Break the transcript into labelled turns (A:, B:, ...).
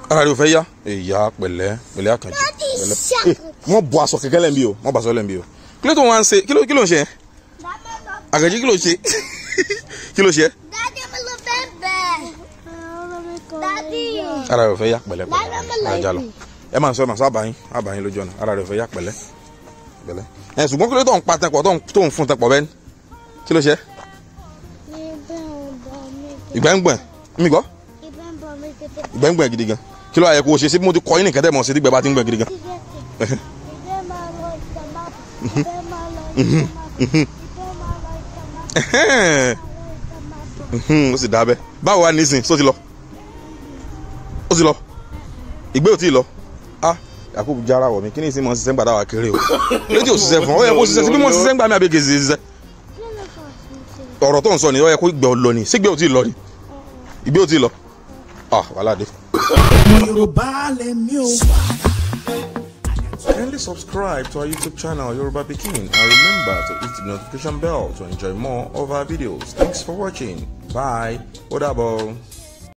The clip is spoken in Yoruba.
A: Ara rẹ ò fẹ́ yá. Ìyá pẹ̀lẹ́ pẹ̀lẹ́ Àkànjí. Pẹ̀lẹ́. Wọ́n bọ aṣọ kẹ̀kẹ́ lẹ́nbi o, wọ́n bọ aṣọ lẹ́nbi o. Kí ló tó wọ́n á ń ṣe? Kí ló ń ṣe yẹn? Àkànjí kí ló ṣe? Kí ló ṣe? Ara rẹ ò fẹ́ yá pẹ̀lẹ́ pẹ̀lẹ́. Ajá lọ. Ẹ máa sọ ẹ máa sọ àbáyín àbáyín lójú ọ̀nà. Ara rẹ ò fẹ́ yá pẹ̀lẹ́ pẹ̀lẹ́. Ẹ ṣùgbọ́n kí ló tó ń pa tẹpọ̀ tó ń fún tẹpọ̀ bẹ́ẹ̀ ni? Kí ló ṣe? Ìgbẹ́ ń gbọ̀n mi gbọ́. Ìgbẹ́ ń gbọ̀n gidi gan. Kí ló yẹ kó o ṣe? Ṣé mo ti kọ́ yín nìkan tẹ́ mọ̀ sí dígbẹ́ bá ti ń gbọ̀n gidi gan? Ó sì dábẹ́. Báwo wá nísìn? Só ti lọ? Ó ti lọ? Ìgbẹ́ ò tí ì lọ? Ah, Yakubu jára wọ̀ mí. Kí ni ìsìn mọ̀ ṣiṣẹ́ ń gbàdá wa kéré o? Létí ò ṣiṣẹ́ fún ọ. Ó yẹ kó ṣiṣẹ́ sí bí mo ṣiṣẹ́ ń gbà mí àbí kì í ṣiṣẹ́. Ọ̀rọ̀ tó ń sọ ni ó yẹ kó ìgbẹ́ ò lọ ni. Sígbẹ́ ò tí ì lọ ni? Ìgbẹ́ ò tí ì lọ? Ah, wàhálà dé.
B: Yorùbá lèmi o.
A: Kindly subscribe to our YouTube channel Yoruba Pikin and remember to hit the notification bell to enjoy more of our videos. Thanks for watching. Bye. Ó dàbọ̀.